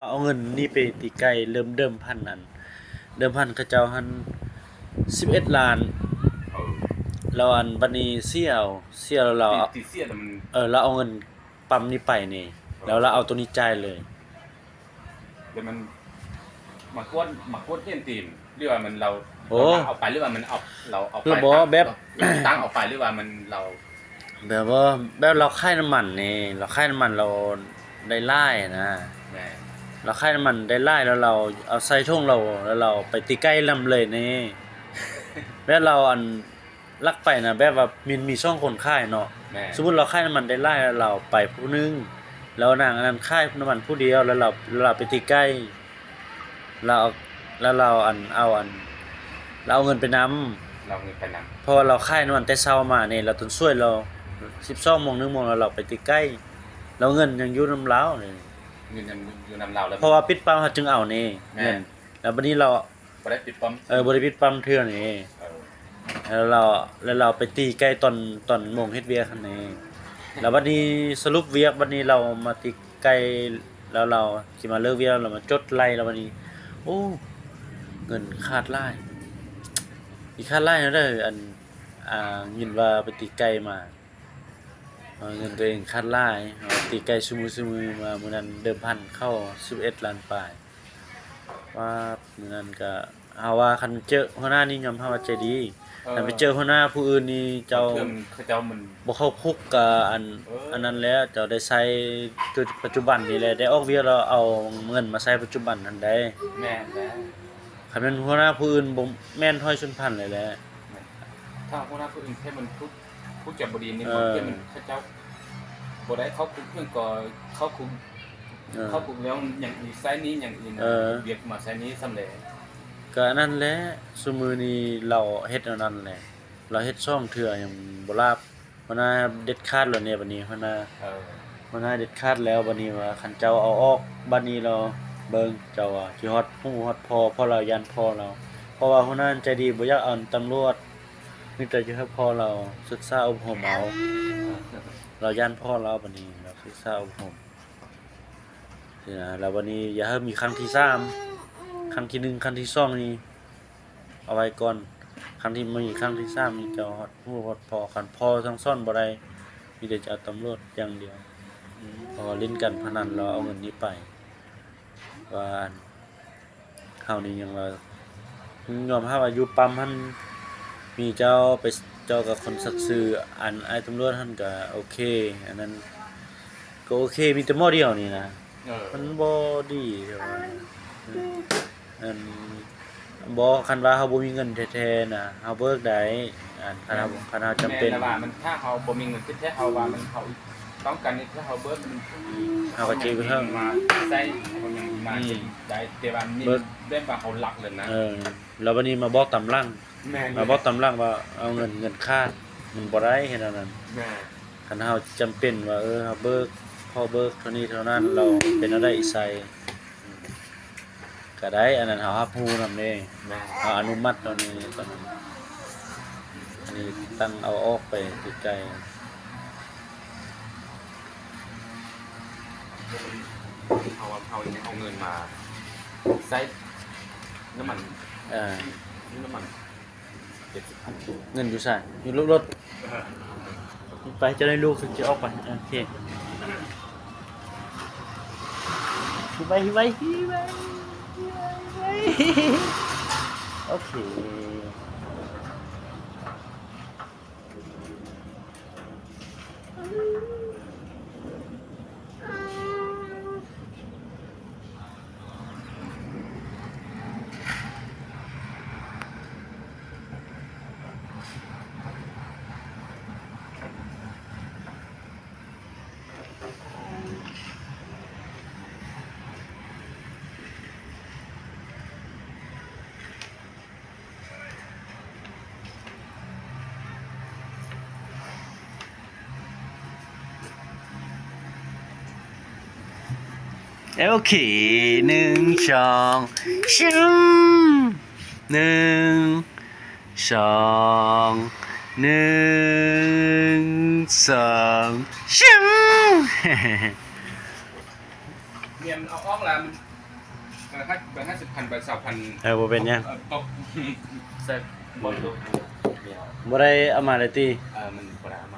ເອົາເງິນນີ້ໄປຕີໄກ່ ເລີ່ມເດີມພັນນັ້ນ ເດີມພັນເຂົາເຈົ້າຫັ້ນສິບເອັດລ້ານ ເອີ ແລ້ວອັນ ບັດນີ້ເສຍເອົາ ເສຍແລ້ວລາວ ຕີ ຕີເສຍແລ້ວມັນ ເອີ ລາວເອົາເງິນປ້ຳນີ້ໄປນີ້ ເອີ ແລ້ວລາວເອົາໂຕນີ້ຈ່າຍເລີຍ ແລ້ວມັນມາກວດ ມາກວດເຫັນຕີ ຫຼືວ່າມັນລາວ ໂອ້ ລາວເອົາໄປ ຫຼືວ່າມັນເອົາ ລາວເອົາໄປ ລາວບໍ່ ແບບ ຕັ້ງເອົາໄປ ຫຼືວ່າມັນລາວ ແບບວ່າ ແບບລາວຂາຍນ້ຳມັນນີ້ ລາວຂາຍນ້ຳມັນລາວໄດ້ຫຼາຍນະ ແມ່ນ ລາວຂາຍນ້ຳມັນໄດ້ຫຼາຍ ແລ້ວລາວເອົາໃສ່ຖົງລາວ ແລ້ວລາວໄປຕີໄກ່ນຳເລີຍນີ້ ແບບລາວອັນ ລັກໄປນະ ແບບວ່າມີ ມີສອງຄົນຂາຍເນາະ ແມ່ນ ສົມມຸດລາວຂາຍນ້ຳມັນໄດ້ຫຼາຍ ແລ້ວລາວໄປຜູ້ໜຶ່ງ ແລ້ວນາງອັນນັ້ນຂາຍນ້ຳມັນຜູ້ດຽວ ແລ້ວລາວ ແລ້ວລາວໄປຕີໄກ່ ລາວເອົາ ແລ້ວລາວອັນ ເອົາອັນ ລາວເອົາເງິນໄປນຳ ລາວເອົາເງິນໄປນຳ ເພາະວ່າລາວຂາຍນ້ຳມັນແຕ່ເຊົ້າມານີ້ ລາວຕື່ນສວຍ ລາວສິບສອງໂມງ ໜຶ່ງໂມງ ແລ້ວລາວໄປຕີໄກ່ ແລ້ວເງິນຍັງຢູ່ນຳລາວນີ້ ເງິນຍັງຢູ່ນຳລາວ ແລ້ວ ເພາະວ່າປິດປ້ຳເຮົາຈຶ່ງເອົານີ້ ແມ່ນ ເງິນ ແລ້ວບັດນີ້ລາວ ບໍ່ໄດ້ປິດປ້ຳ ເອີ ບໍ່ໄດ້ປິດປ້ຳເທື່ອນີ້ ເອີ ແລ້ວລາວ ແລ້ວລາວໄປຕີໄກ່ຕອນ ຕອນໂມງເຮັດວຽກຫັ້ນນີ້ ແລ້ວບັດນີ້ສະຫຼຸບວຽກ ບັດນີ້ລາວມາຕີໄກ່ ແລ້ວລາວຊິມາເລີກວຽກ ລາວມາຈົດໄລ່ ແລ້ວບັດນີ້ ໂອ້ ເງິນຂາດຫຼາຍ ອີກຂາດຫຼາຍແນວໃດ ອັນ ອ່າ ຍິນວ່າໄປຕີໄກ່ມາ ເອີ ເງິນໂຕເອງຂາດຫຼາຍ ເອີ ຕີໄກ່ຊຸມື້ ຊຸມື້ ມາມື້ນັ້ນເດີມພັນເຂົ້າສິບເອັດລ້ານປາຍ ວ່າມື້ນັ້ນກະ ເຮົາວ່າຄັນເຈີຫົວໜ້ານີ້ຍອມຮັບວ່າໃຈດີ ເອີ ຄັນໄປເຈີຫົວໜ້າຜູ້ອື່ນນີ້ ເຈົ້າ ເຂົາເຈົ້າມັນ ບໍ່ເຂົ້າຄຸກກະອັນ ເອີ ອັນນັ້ນແຫຼະ ເຈົ້າໄດ້ໃຊ້ຈຸດປັດຈຸບັນນີ້ແຫຼະ ໄດ້ອອກວຽກແລ້ວເອົາເງິນມາໃຊ້ປັດຈຸບັນຫັ້ນໃດ໋ ແມ່ນແຫຼະ ຄັນແມ່ນຫົວໜ້າຜູ້ອື່ນບໍ່ແມ່ນຮ້ອຍສ່ວນພັນເລີຍແຫຼະ ແມ່ນ ຖ້າຫົວໜ້າຜູ້ອື່ນແທ້ມັນຜູ້ ຜູ້ຈະບໍ່ດີນີ້ ເອີ ບາງເທື່ອມັນເຂົາເຈົ້າບໍ່ໄດ້ເຂົ້າຄຸກເພິ່ນກໍເຂົ້າຄຸກ ເອີ ເຂົ້າຄຸກແລ້ວຍັງອີກໃຊ້ໜີ້ຍັງອີກນະ ເອີ ວຽກມາໃຊ້ໜີ້ສ່ຳໃດ ກະອັນນັ້ນແຫຼະ ຊຸມື້ນີ້ລາວເຮັດແນວນັ້ນແຫຼະ ລາວເຮັດສອງເທື່ອຍັງບໍ່ລາບ ຫົວໜ້າເດັດຂາດແລ້ວນີ້ ບັດນີ້ຫົວໜ້າ ເອີ ຫົວໜ້າເດັດຂາດແລ້ວ ບັດນີ້ວ່າຄັນເຈົ້າເອົາອອກ ບັດນີ້ລາວເບິ່ງ ເຈົ້າວ່າຊິຮອດຫູຮອດພໍ່ ເພາະລາວຢ້ານພໍ່ລາວ ເພາະວ່າຫົວໜ້າໃຈດີ ບໍ່ຢາກເອົາຕຳຫຼວດ ມີແຕ່ຈະໃຫ້ພໍ່ລາວສຶກສາອົບຮົມເອົາ ລາວຢ້ານພໍ່ລາວ ບັດນີ້ລາວສຶກສາອົບຮົມ ຊີ້ນະ ແລ້ວບັດນີ້ຢ່າໃຫ້ມີຄັ້ງທີສາມ ຄັ້ງທີໜຶ່ງ ຄັ້ງທີສອງນີ້ເອົາໄວ້ກ່ອນ ຄັ້ງທີ່ມີຄັ້ງທີສາມນີ້ເຈົ້າຮອດຫູຮອດພໍ່ ຄັນພໍ່ສັ່ງສອນບໍ່ໄດ້ ມີແຕ່ຈະເອົາຕຳຫຼວດຢ່າງດຽວ ເພາະວ່າຫຼິ້ນການພະນັນແລ້ວເອົາເງິນນີ້ໄປ ວ່າອັນ ເຮົານີ້ຍັງວ່າ ຍອມຮັບວ່າຢູ່ປ້ຳຫັ້ນ ມີເຈົ້າໄປ ເຈົ້າກັບຄົນສັກຊື່ ອັນອ້າຍຕຳຫຼວດຫັ້ນກະໂອເຄ ອັນນັ້ນກະໂອເຄ ມີແຕ່ໝໍດຽວນີ້ນະ ເອີ ມັນບໍ່ດີ ອັນ ບໍ່ ຄັນວ່າເຮົາບໍ່ມີເງິນແທ້ໆນະ ເຮົາເບີກໄດ້ ອັນ ຄັນເຮົາ ຄັນເຮົາຈຳເປັນ ແມ່ນລະວ່າ ມັນ ຖ້າເຮົາບໍ່ມີເງິນແທ້ໆ ເຮົາວ່າມັນ ເຮົາຕ້ອງການນີ້ ຖ້າເຮົາເບີກມັນ ເຮົາກໍຈະເບິ່ງມາໃຊ້ ເຮົາຍັງມາ ອືມ ໄດ້ ແຕ່ວ່ານີ້ ເບີກ ແບບວ່າເຮົາລັກເລີຍນະ ເອີ ແລ້ວບັດນີ້ມາບອກຕາມຫຼັງ ແມ່ນ ມາບອກຕາມຫຼັງວ່າເອົາເງິນ ເງິນຂາດ ມັນບໍ່ໄດ້ເຮັດແນວນັ້ນ ແມ່ນ ຄັນເຮົາຈຳເປັນວ່າ ເອີ ເຮົາເບີກ ພໍເບີກເທົ່ານີ້ເທົ່ານັ້ນ ແລ້ວເປັນແນວໃດອີກໃສ່ ກໍໄດ້ ອັນນັ້ນເຮົາຮັບຮູ້ນຳເດ້ ແມ່ນ ເຮົາອະນຸມັດເທົ່ານີ້ ອັນນີ້ຕັ້ງເອົາອອກໄປໄກໆ ເຮົາ ເຮົາຍັງເອົາເງິນມາໃຊ້ນ້ຳມັນ ເອີ ນ້ຳມັນ ເຈັດສິບພັນ ເງິນຢູ່ໃສ? ຢູ່ລົດ ເອີ ໄປ ຈະໄດ້ລູກ ຈະອອກໄປ ໂອເຄ ໄປ ໄປ ໂອເຄ. ໂອເຄ ໜຶ່ງ ສອງ ຊຶມ ໜຶ່ງ ສອງ ໜຶ່ງ ສອງ ຊຶມ ແມ່ນ ເອົາອອກແລ້ວມັນ ເອີ ຫ້າ ເບີຫ້າສິບພັນ ເບີຊາວພັນ ເອີ ບໍ່ເປັນຫຍັງ ເອີ ຕົກ ໃສ່ບໍ່ລົງ ບໍ່ໄດ້ເອົາມາເລີຍຕິ ເອີ ມັນບໍ່ໄດ້ເອົາມາ